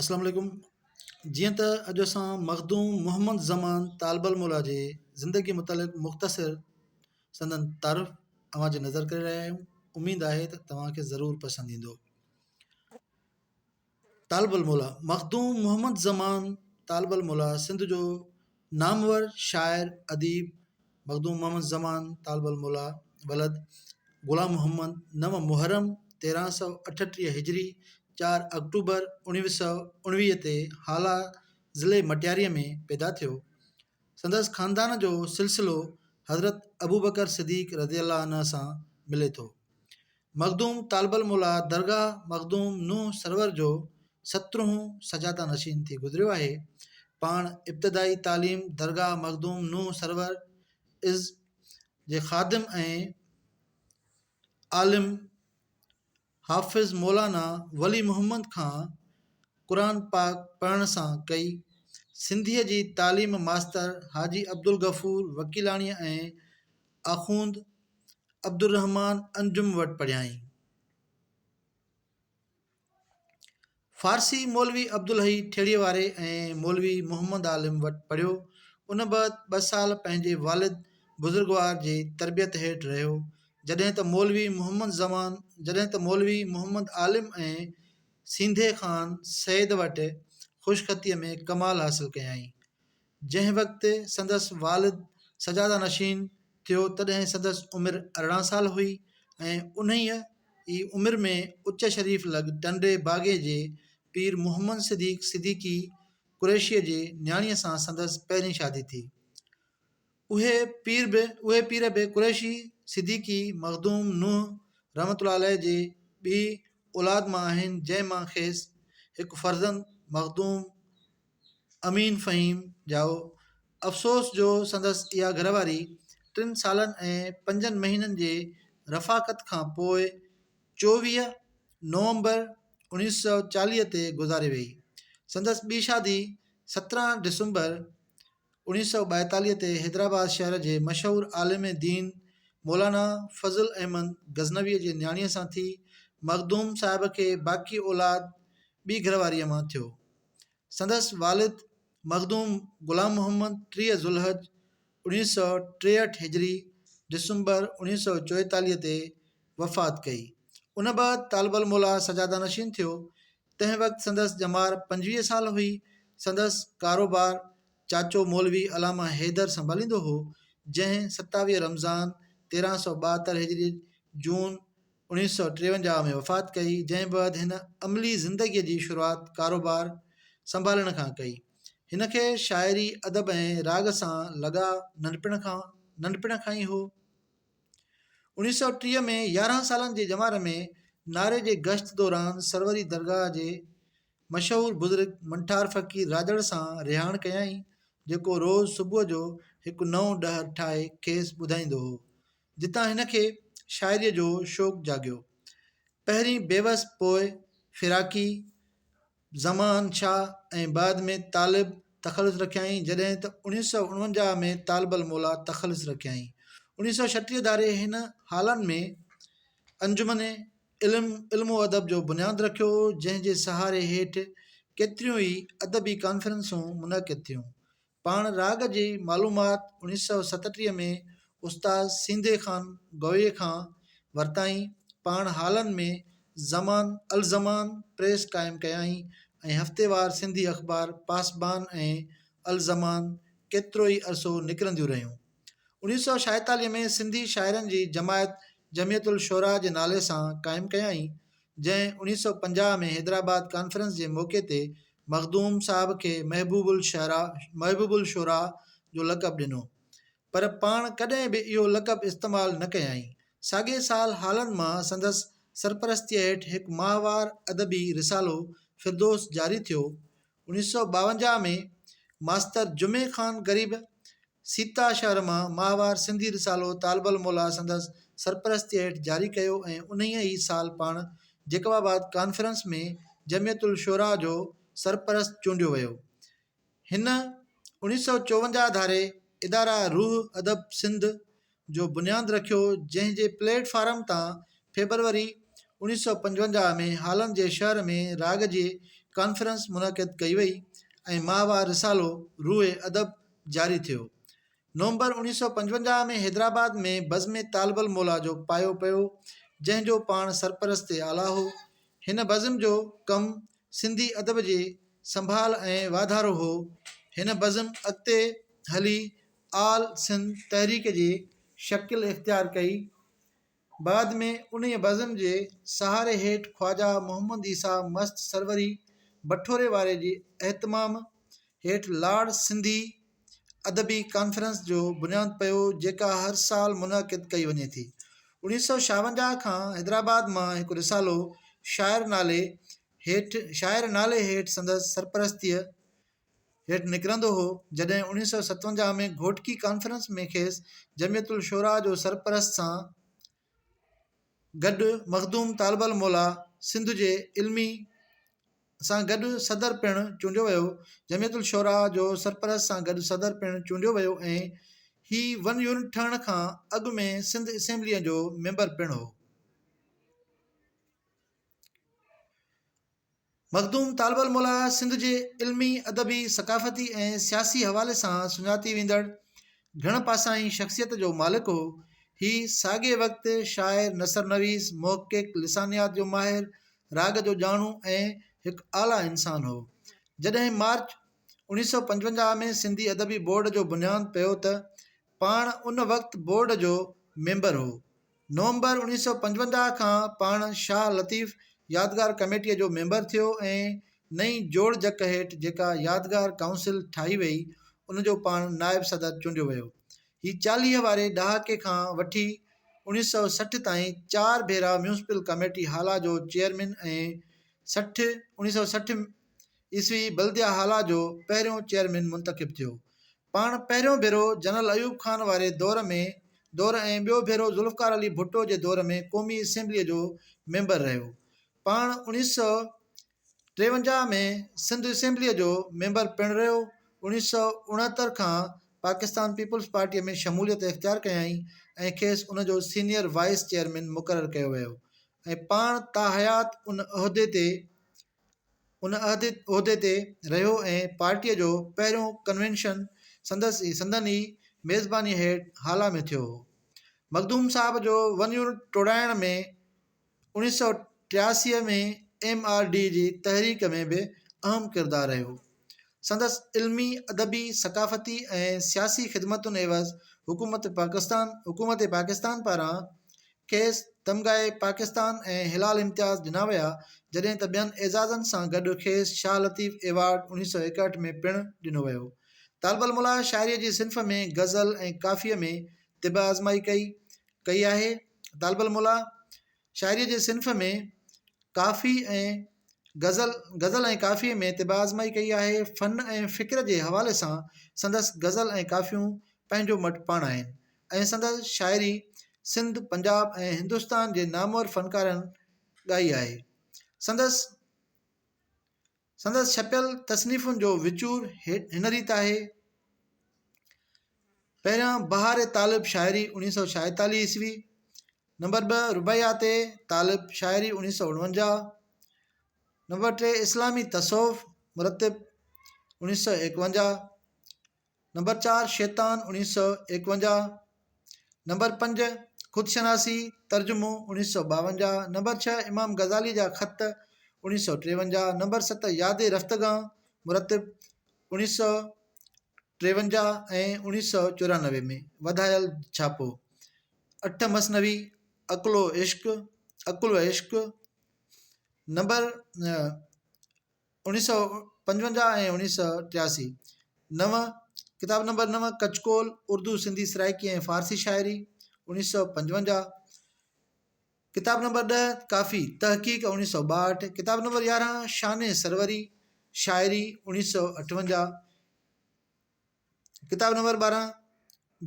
اسلام عليڪم جيئن ته اڄ اسان مخدوم محمد زمان طالب الموليٰ جي زندگي متعلق مختصر سندن تعارف اوهان جي نظر ڪري رهيا آهيون اميد آهي ته توهان کي ضرور پسند ايندو طالب الموليٰ مخدوم محمد زمان طالب الموليٰ سنڌ جو نامور شاعر، اديب مخدوم محمد زمان طالب الموليٰ ولد غلام محمد نو محرم 1338 هجري چار آڪٽوبر 1919 تي هالا ضلعي مٽياريء ۾ پيدا ٿيو. سندس خاندان جو سلسلو حضرت ابوبڪر صديق رضي الله عنه سان ملي ٿو. مخدوم طالب الموليٰ درگاهه مخدوم نوح سرور جو سترهون سجاده نشين ٿي گذريو آهي. پاڻ ابتدائي تعليم درگاهه مخدوم نوح سرور عز جي خادم ۽ عالم حافظ مولانا ولي محمد کان قرآن پاڪ پڙهڻ سان ڪئي. سنڌيء جي تعليم ماستر حاجي عبدالغفور وڪيلاڻيء ۽ آخوند عبدالرحمان انجم وٽ پڙهيائين. فارسي مولوي عبدالحئي ٺيڙهيء واري ۽ مولوي محمد عالم وٽ پڙهيو. ان بعد ٻه سال پنهنجي والد بزرگوار جي تربيت هيٺ رهيو. جڏهن ته مولوي محمد زمان جڏهن ته مولوي محمد عالم ۽ سينڌي خان سيد وٽ خوشخطيء ۾ ڪمال حاصل ڪيائين. جنهن وقت سندس والد سجاده نشين ٿيو تڏهن سندس عمر 18 سال هئي ۽ انهيء ئي عمر ۾ اچ شريف لڳ ٽنڊي باگي جي پير محمد صديق صديقي قريشيء جي نياڻيء سان سندس پهرين شادي ٿي. اهي پير به اهي پير به قريشي صديقي مخدوم نوح رحمة الله عليه جي ٻي اولاد مان آهن جنهن مان کيس هڪ فرزند مخدوم امين فهيم ڄائو. افسوس جو سندس اها گهر واري ٽن سالن ۽ پنجن مهينن جي رفاقت کان پوء 24 نومبر 1940 تي گذاري ويئي. سندس ٻي شادي 17 ڊسمبر 1942 تي حيدرآباد شهر جي مشهور عالم دين مولانا فضل احمد غزنويء جي نياڻيء سان ٿي. مخدوم صاحب کي باقي اولاد ٻي گهر واريء مان ٿيو. سندس والد مخدوم غلام محمد 30 ذوالحج 1963 هجري ڊسمبر 1944 تي وفات ڪئي. ان بعد طالب الموليٰ سجاده نشين ٿيو. تنهن وقت سندس ڄمار 25 سال هئي. سندس ڪاروبار چاچو مولوي علامه حيدر سنڀاليندو هو، جنهن 27 رمضان 1372 هجري جون 1953 ۾ وفات ڪئي، جنهن بعد هن عملي زندگيء جي شروعات ڪاروبار سنڀالڻ کان ڪئي. هن کي شاعري، ادب ۽ راڳ سان لڳاء ننڍپڻ کان ننڍپڻ کان ئي هو. 1930 ۾ 11 سالن جي ڄمار ۾ ناري جي گشت دوران سروري درگاهه جي مشهور بزرگ منٺار فقير راڄڙ سان رهاڻ ڪيائين، جيڪو روز صبح جو هڪ نئون ڏهر ٺاهي کيس ٻڌائيندو هو، جتان هن کي شاعريء جو شوق جاڳيو. پهرين بيوس پوء فراقي، زمان شاهه ۽ بعد ۾ طالب تخلص رکيائين، جڏهن ته 1949 ۾ طالب الموليٰ تخلص رکيائين. 1936 ڌاري هن هالن ۾ انجمن علم علم و ادب جو بنياد رکيو، جنهن جي سهاري هيٺ ڪيتريون ئي ادبي ڪانفرنسون منعقد ٿيون. پاڻ راڳ جي معلومات 1937 ۾ استاد سينڌي خان گويي کان ورتائين. پاڻ هالن ۾ زمان الزمان پريس قائم ڪيائين ۽ هفتيوار سنڌي اخبار پاسبان ۽ الزمان ڪيترو ئي عرصو نڪرنديون رهيون. 1946 ۾ سنڌي شاعرن جي جماعت جمعيت الشعراء جي نالي سان قائم ڪيائين، جنهن 1950 ۾ حيدرآباد ڪانفرنس جي موقعي تي مخدوم صاحب کي محبوب محبوب الشعراء جو لقب ڏنو، پر پاڻ ڪڏهن به اهو لقب استعمال نه ڪيائين. ساڳئي سال هالن مان سندس سرپرستيء هيٺ هڪ ماهوار ادبي رسالو فردوس جاري ٿيو. 1952 ۾ ماستر جمعي خان غريب سيتا شهر مان ماهوار سنڌي رسالو طالب الموليٰ سندس سرپرستيء هيٺ جاري ڪيو ۽ انهيء ئي سال پاڻ جيڪب آباد ڪانفرنس ۾ جمعيت الشعراء جو سرپرست چونڊيو ويو. هن 1954 ڌاري اداره روح ادب سنڌ جو بنياد رکيو، جنهن جي پليٽ فارم تان فيبروري. 1955 ۾ هالن جي شهر ۾ راڳ جي ڪانفرنس منعقد ڪئي وئي ۽ ماهوار رسالو روح ادب جاري ٿيو. نومبر 1955 ۾ حيدرآباد ۾ بزم طالب الموليٰ جو پايو پيو، جنهن جو پاڻ سرپرست اعليٰ هو. هن بزم جو ڪم سنڌي ادب جي سنڀال ۽ واڌارو هو. هن بزم اڳتي هلي آل سنڌ تحريڪ جي شڪل اختيار ڪئي. بعد ۾ انهيء بزم جي سهاري هيٺ خواجه محمد عيسيٰ مست سروري بٺوري واري جي اهتمام هيٺ لاڙ سنڌي ادبي ڪانفرنس جو بنياد پيو جيڪا هر سال منعقد ڪئي وڃي ٿي. 1956 کان حيدرآباد مان هڪ رسالو شاعر نالي هيٺ شاعر نالي هيٺ سندس سرپرستيء هيٺ نڪرندو هو، جڏهن 1957 ۾ گهوٽڪي ڪانفرنس ۾ کيس جمعيت الشعراء جو سرپرست سان گڏ مخدوم طالب الموليٰ سنڌ جي علمي سان گڏ صدر پڻ چونڊيو ويو، جمعيت الشعراء جو سرپرست سان گڏ صدر پڻ چونڊيو ويو ۽ هي ون يونٽ ٺهڻ کان اڳ ۾ سنڌ اسيمبليء جو ميمبر پڻ هو. مخدوم طالب الموليٰ سنڌ جي علمي، ادبي، ثقافتي ۽ سياسي حوالي سان سڃاتي ويندڙ گهڻ پاسائين شخصيت جو مالڪ هو. هي ساڳئي وقت شاعر، نثر نويس، محقق، لسانيات جو ماهر، راڳ جو ڄاڻو ۽ هڪ اعليٰ انسان هو. جڏهن مارچ 1955 ۾ سنڌي ادبي بورڊ جو بنياد پيو ته پاڻ ان وقت بورڊ جو ميمبر هو. نومبر 1955 کان پاڻ شاهه لطيف يادگار ڪميٽيء جو ميمبر ٿيو ۽ نئين جوڙجڪ هيٺ جيڪا يادگار ڪائونسل ٺاهي ويئي، ان جو پاڻ نائب صدر چونڊيو ويو. هي 40 واري ڏهاڪي کان وٺي 1960 تائين چار ڀيرا ميونسپل ڪميٽي هالا جو چيئرمين ۽ 60 1960 عيسوي بلديه هالا جو پهريون چيئرمين منتخب ٿيو. پاڻ پهريون ڀيرو جنرل ايوب خان واري دور ۾ دور ۽ ٻيو ڀيرو ذوالفقار علي ڀٽو جي دور ۾ قومي اسيمبليء جو ميمبر رهيو. پاڻ 1953 ۾ سنڌ اسيمبليء جو ميمبر پڻ رهيو. 1969 کان پاڪستان پيپلز پارٽيء ۾ شموليت اختيار ڪيائين ۽ کيس ان جو سينيئر وائيس چيئرمين مقرر ڪيو ويو ۽ پاڻ تاحيات ان عهدي تي ان عهدي تي رهيو ۽ پارٽيء جو پهريون ڪنوينشن سندس ئي سندن ئي ميزبانيء هيٺ هالا ۾ ٿيو هو. مخدوم صاحب جو ون يونٽ ٽوڙائڻ ۾ 1983 ۾ ايم آر ڊي جي تحريڪ ۾ به اهم ڪردار رهيو. سندس علمي، ادبي، ثقافتي ۽ سياسي خدمتن عيوض حڪومت پاڪستان حڪومت پاڪستان پاران کيس تمغه پاڪستان ۽ هلال امتياز ڏنا ويا، جڏهن ته ٻين اعزازن سان گڏ کيس شاهه لطيف ايوارڊ 1961 ۾ پڻ ڏنو ويو. طالب الموليٰ شاعريء جي صنف ۾ غزل ۽ ڪافيء ۾ طبع آزمائي ڪئي ڪئي آهي. طالب الموليٰ شاعريء جي صنف ۾ ڪافي ۽ غزل، غزل ۽ ڪافيء ۾ طبع آزمائي ڪئي آهي. فن ۽ فڪر جي حوالي سان سندس غزل ۽ ڪافيون پنهنجو مٽ پاڻ آهن ۽ سندس شاعري سنڌ، پنجاب ۽ هندستان جي نامور فنڪارن ڳائي آهي. سندس سندس ڇپيل تصنيفن جو وچور هن ريت آهي. پهريان بهار طالب شاعري 1946 عيسوي، نمبر 2 رباعيات طالب شاعري 1949، نمبر 3 اسلامي تصوف مرتب 1951، نمبر 4 شيطان 1951، نمبر 5 خودشناسي ترجمو 1952، نمبر 6 امام غزالي جا خط 1953، نمبر 7 ياد رفتگان مرتب 1953 ۽ 1994 ۾ وڌايل ڇاپو، اٺ مثنوي عقل و عشق عقل و عشق نمبر 1955 ۽ 1983 نو ڪتاب نمبر نو ڪچڪول اردو سنڌي سرائيڪي ۽ فارسي شاعري 1955 ڪتاب نمبر 10 ڪافي تحقيق 1962 ڪتاب نمبر 11 شان سروري شاعري 1958 ڪتاب نمبر 12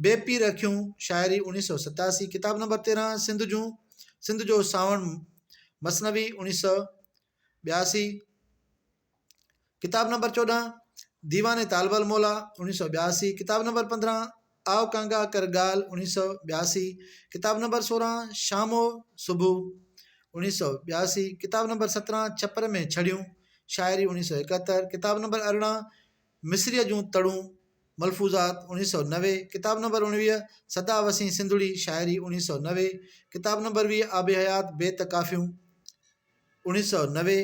بي پير اکيون شاعري 1987 ڪتاب نمبر 13 سنڌ جون سنڌ جو سانوڻ مثنوي 1982 ڪتاب نمبر 14 ديوان طالب الموليٰ 1982 ڪتاب نمبر 15 آء ڪانگا ڪر ڳالهه 1982 ڪتاب نمبر 16 شام و صبح 1982، ڪتاب نمبر 17 ڇپر ۾ ڇڙيون، شاعري، 1971، ڪتاب نمبر 18 مصريء جون تڙون، ملفوظات، 1990، ڪتاب نمبر 19 سدا وسين سنڌڙي، شاعري، 1990، ڪتاب نمبر 20 آب حيات، بيت، ڪافيون، 1990،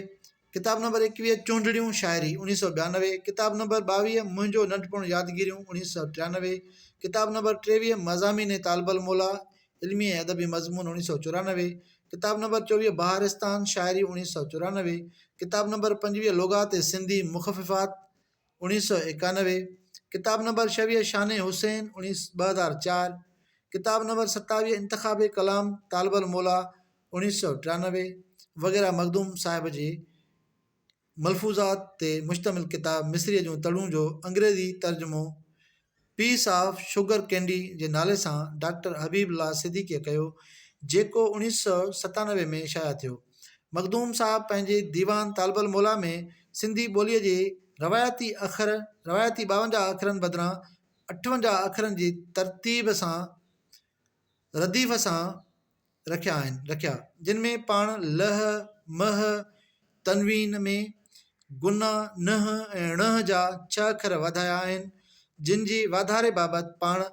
ڪتاب نمبر 21 چونڊڙيون، شاعري، 1992، ڪتاب نمبر 22 منهنجو ننڍپڻ يادگيريون، 1993، ڪتاب نمبر 23 مضامين طالب الموليٰ، علمي ۽ ادبي مضمون، 1994، ڪتاب نمبر 24 بهارستان، شاعري، 1994، ڪتاب نمبر 25 لغات سنڌي مخففات، 1991، ڪتاب نمبر 26 شان حسين، 2004، ڪتاب نمبر 27 انتخاب ڪلام طالب الموليٰ، 1993، وغيره مخدوم صاحب جي ملفوظات تي مشتمل ڪتاب مصريء جون تڙون جو انگريزي ترجمو پيس آف شگر ڪينڊي جي نالي سان ڊاڪٽر حبيب الله صديقيء ڪيو، جيڪو 1997 ۾ شايع ٿيو. مخدوم صاحب پنهنجي ديوان طالب الموليٰ ۾ سنڌي ٻوليء جي روايتي اکر روايتي 52 اکرن بدران 58 اکرن جي ترتيب سان رديف سان رکيا آهن رکيا جن ۾ پاڻ لهه، مهه، تنوين ۾ گنا، نهه ۽ ڻه جا ڇهه اکر وڌايا آهن جن جي واڌاري بابت پاڻ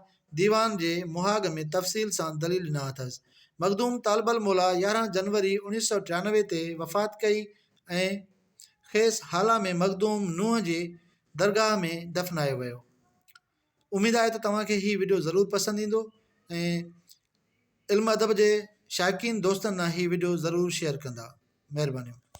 ديوان جي مهاڳ ۾ تفصيل سان دليل ڏنا اٿس. مخدوم طالب الموليٰ 11 جنوري 1993 تي وفات ڪئي ۽ کيس هالا ۾ مخدوم نوح جي درگاهه ۾ دفنايو ويو. اميد آهي ته توهان کي هي وڊيو ضرور پسند ايندو ۽ علم ادب جي شائقين دوستن ڏانهن هي وڊيو ضرور شيئر ڪندا. مهربانيون.